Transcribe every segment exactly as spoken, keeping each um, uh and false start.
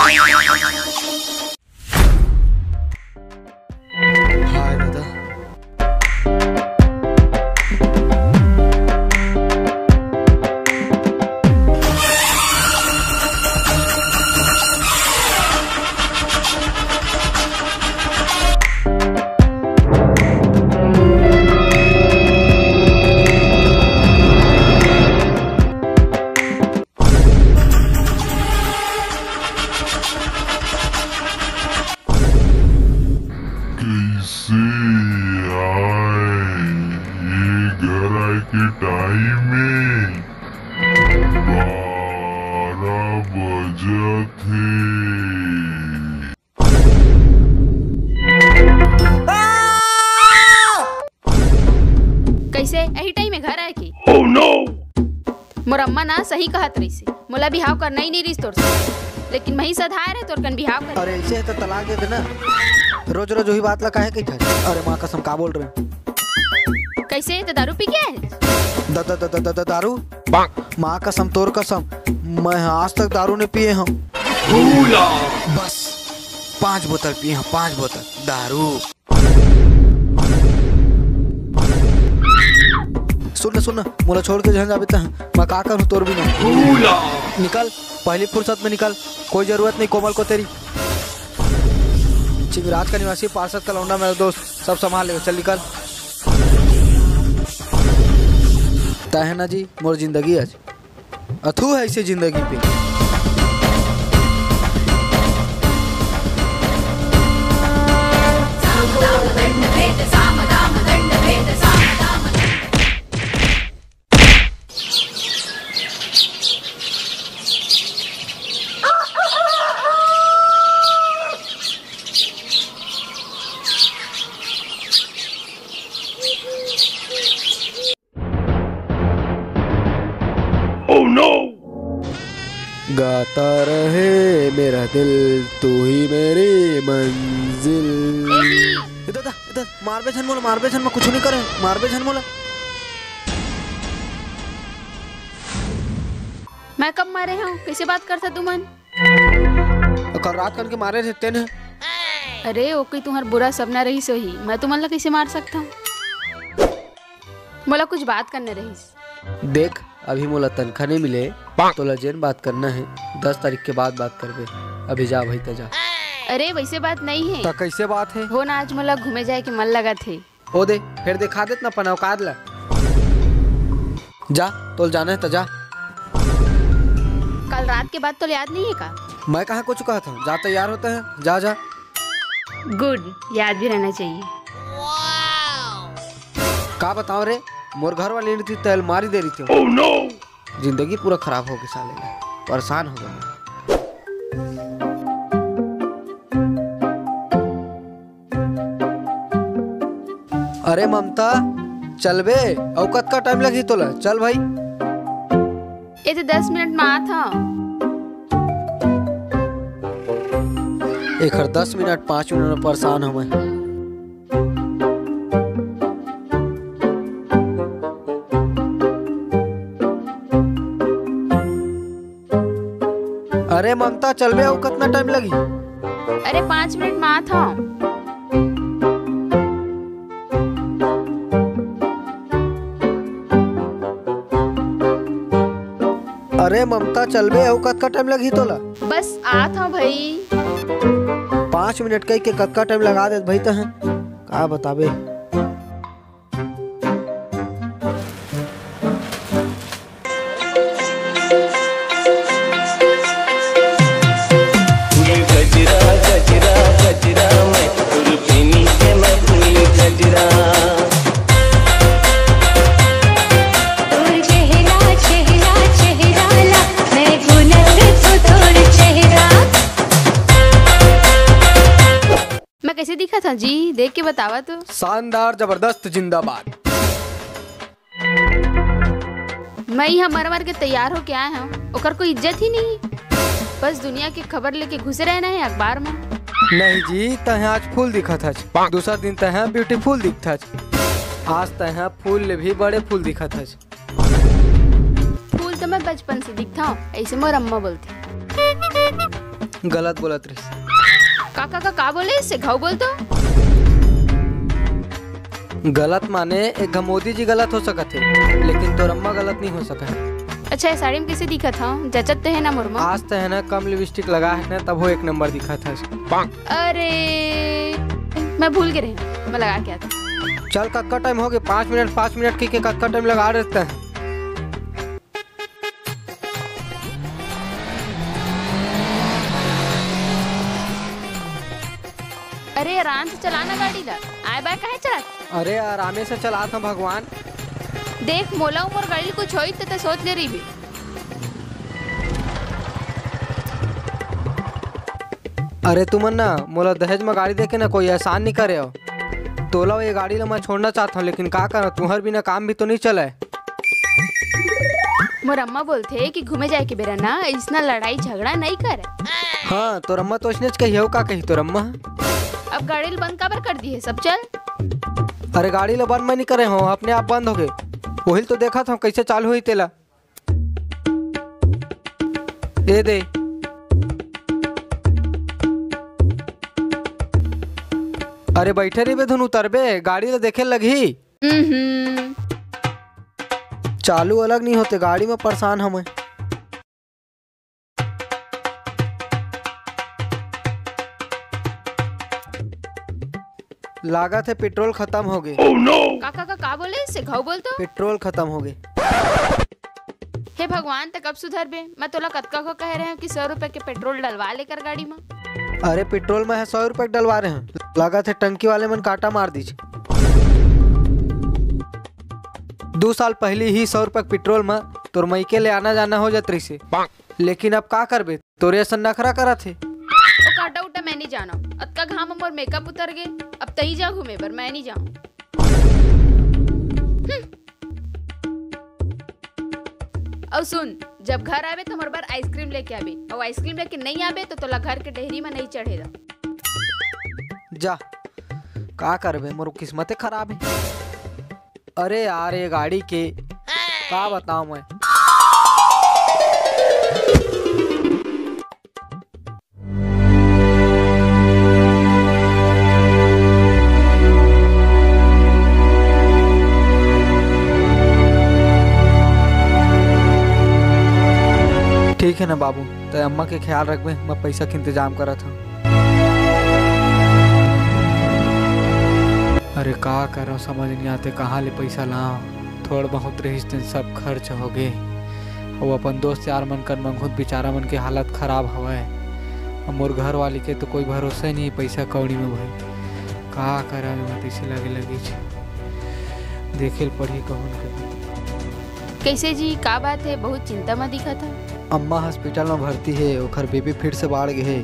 हाय दादा। कइसे आए ये घर आए के टाइम में? बारह बजत हे। कइसे एही टाइम में घर आए के? मोर अम्मा ना सही कहत रहिसे, मोला बिहाव करना ही नहीं रहिस तोर से, लेकिन मही सधाय रहे तोर कन बिहाव कर। अरे ऐसे है तो तलाक दे देना, रोज रोज वही बात ला काहे कहिथे? अरे माँ कसम का बोल रहे हैं? कइसे तो दारू पी के आए? The, the, the, the, the, the, दारू? माँ कसम तोर कसम, मैं आज तक दारू नहीं पिए हूँ। बस पांच बोतल पिए हूँ, पांच बोतल दारू। सुन न, सुन न, मोला छोड़ के झन जाबे त मैं का करूं तोर बिना? निकल, पहली फुर्सत में निकल, कोई जरूरत नहीं कोमल को तेरी। चिंगराज का निवासी पार्षद का लौंडा मेरा दोस्त, सब संभाल लेगा। चल निकल। तय है ना जी मोर जिंदगी आज। अथू है इसे जिंदगी पे। गाता रहे मेरा दिल, तू ही मेरी मंजिल। ए दादा, ए दादा, मारबे झन मोला, मारबे झन, मैं कुछ नहीं करे, मारबे झन मोला। मैं कब मारे हूँ? कैसे बात करता तुमन? कल रात कन के मारे थे तेन। अरे, ओके तुम्हार बुरा सपना रहिस होही, मैं तुमन ला कैसे मार सकता हूँ? मोला कुछ बात करना रहिस। देख, अभी मोला तनखा नहीं मिले, तोला जेन बात करना है, दस तारीख के बाद बात करबे। अभी जा भाई, त जा। अरे, वैसे बात नहीं है। त कैसे बात है? हो ना, आज मोला घूमे जाए के मन लगत है। ओ दे, फिर दिखा देत ना अपन औकात ला। जा, तोल जाना है त जा। कल रात के बात तोल याद नहीं है का? मैं कहाँ कुछ कहत हूँ, जा तैयार होता है, जा, जा। गुड, याद भी रहना चाहिए। का बताओ रे, मोर घर वाली नहीं थी, तैल मारी दे रही थी। Oh no! जिंदगी पूरा खराब हो गई साले ला, परेशान हो गया। अरे ममता, चलबे? अउ कतका टाइम लगही तोला? चल भाई। ए तो दस मिनट में आत हूँ। एखर दस मिनट, पाँच मिनट में परेशान हूँ मैं। अरे ममता, चलबे? अउ कतना टाइम लगही? अरे, पाँच मिनट में आत हूँ। अरे ममता, चलबे? अउ कतका टाइम लगही तोला? बस आत हूँ भाई। पाँच मिनट कह के कतका टाइम लगा देत भाई तह, का बताबे। मैं कैसे दिखत हूँ जी, देख के बतावा तो। शानदार, जबरदस्त, जिंदाबाद। मैं यहाँ मर मर के तैयार होके आए हूँ, ओकर कोई इज्जत ही नहीं। बस दुनिया के खबर लेके घुसे रहना है अखबार में। नहीं जी, तहे आज फूल दिखत हच, दूसरा दिन तहे ब्यूटीफुल दिखत हच, आज तहे फूल ले भी बड़े फूल दिखत हच। फूल तो मैं बचपन से दिखता हूँ, ऐसे मोर अम्मा बोलती। गलत बोलत रहिस। का, का, का, का बोले? से घाव बोल तो। गलत माने एक घ मोदी जी गलत हो सकत हे, लेकिन तोर अम्मा गलत नहीं हो सकत हे। अच्छा, ये साड़ी में कैसे दिखत हव? जचत तो है ना मोर मा? आज तो है ना, कम लिपस्टिक लगा है ना, तब वो एक नंबर दिखत है। अरे, मैं भूल गे रहेंव, मैं लगा के आत हंव। चल, कतका टाइम हो गे? पाँच मिनट, पाँच मिनट के, के कतका टाइम लगा रहते हैं? अरे, आराम से चला ना गाड़ी ला। आए बार काहे चलात? अरे, आरामे से चलात हंव भगवान। देख, मोला अउ मोर गाड़ी कुछ होई त, त सोच ले रहिबे। अरे तुमन ना, मोला दहेज म गाड़ी देके ना कोई एहसान नइ करे हो। तोला ये गाड़ी ला मैं छोड़ना चाहत हंव, लेकिन का करंव, तुंहर बिना काम भी तो नइ चलय। मोर अम्मा बोलथे कि घूमे जाए के बेरा ना अइसना लड़ाई झगड़ा नइ करे। हाँ, तोर अम्मा तो अइसनेच कही हो, का कही तोर अम्मा? अब गाड़ी ल बंद काबर कर दिहे सब? चल। अरे गाड़ी ल बंद मैं नइ करे हंव, अपने आप बंद होगे। ओहिल तो देखत हंव कइसे चालू होही तेला। ए दे। अरे बइठे रहिबे धुन, उतरबे, गाड़ी ल देखे लगही। हम्म। चालू अलग नइ होते, गाड़ी म परेशान हंव मैं। लागत हे पेट्रोल खतम होगे। का, का, का, का बोले? से घाव बोल तो। पेट्रोल खतम होगे। हे भगवान, त कब सुधरबे? मैं तोला कतका घाव कहे रहेंव कि सौ रुपया के पेट्रोल डलवा ले कर गाड़ी म। अरे पेट्रोल मैं ह सौ रुपया के डलवा रहेंव, लागत हे टंकी वाले मन काटा मार दीस। दू साल पहिली ही सौ रुपया के पेट्रोल म तोर मइके ले आना जाना हो जात रहिसे, लेकिन अब का करबे, तोरे असन नखरा करत हे। ओ काटा उटा मैं नइ जानंव, अतका घाम म मोर मेकअप उतर गे, अब तहीं जा घूमे बर, मैं नइ जांव। हम्म। अउ सुन, जब घर आबे त मोर बर आइसक्रीम लेके आबे, अउ आइसक्रीम लेके नइ आबे त तोला घर के डेहरी म नइ चढ़े दा। जा, का करबे, मोर किस्मते खराब हे। अरे यार, ये गाड़ी के का बतांव मैं। ठीक हे ना बाबू, तैं अम्मा के ख्याल रखबे, मैं पइसा के इंतजाम करत हंव। अरे का करंव, समझ नइ आते, कहाँ ले पइसा लांव। थोड़ बहुत रहिस तेन सब खर्च होगे। अउ अपन दोस्त यार मन कर मंगहूं त बिचारा मन के हालत खराब हवय। अउ मोर घर वाली के तो कोई भरोसा ही नहीं पइसा कौड़ी में भाई। का करंव, एमा तइसे लगे लगीच। देखे ल पड़ही कहूं न कहूं। कइसे जी, का बात हे? बहुत चिंता म दिखत हव। अम्मा हॉस्पिटल म भर्ती हे, ओखर बीपी फिर से बाढ़ गे हे।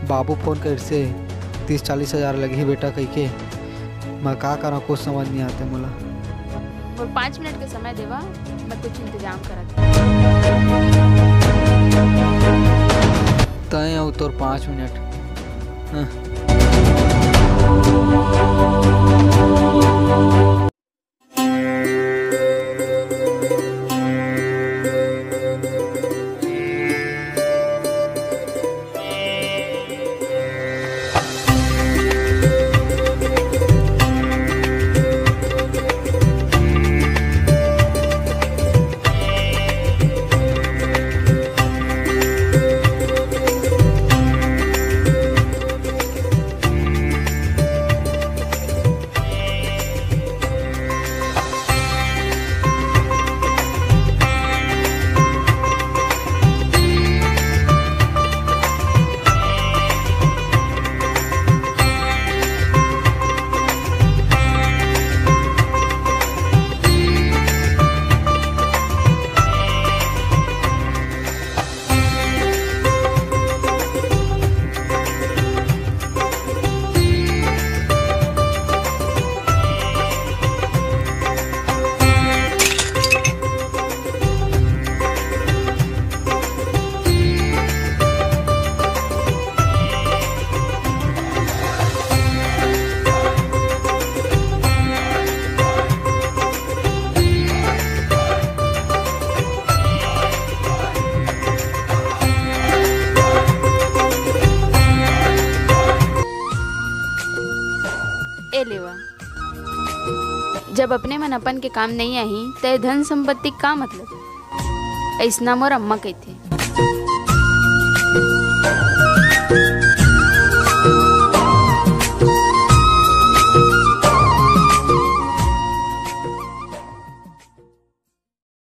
बाबू फोन करिसे, "तीस चालीस हजार लगही बेटा," कहिके। मैं का करंव, कुछ समझ नइ आते मोला। मोर पाँच मिनट के समय देवा, मैं कुछ इंतजाम करत हंव। तैं अउ तोर पाँच मिनट। हं। जब अपने मन अपन के काम नइ आही, त ए धन संपत्ति का मतलब? अइसना मोर अम्मा कहिथे।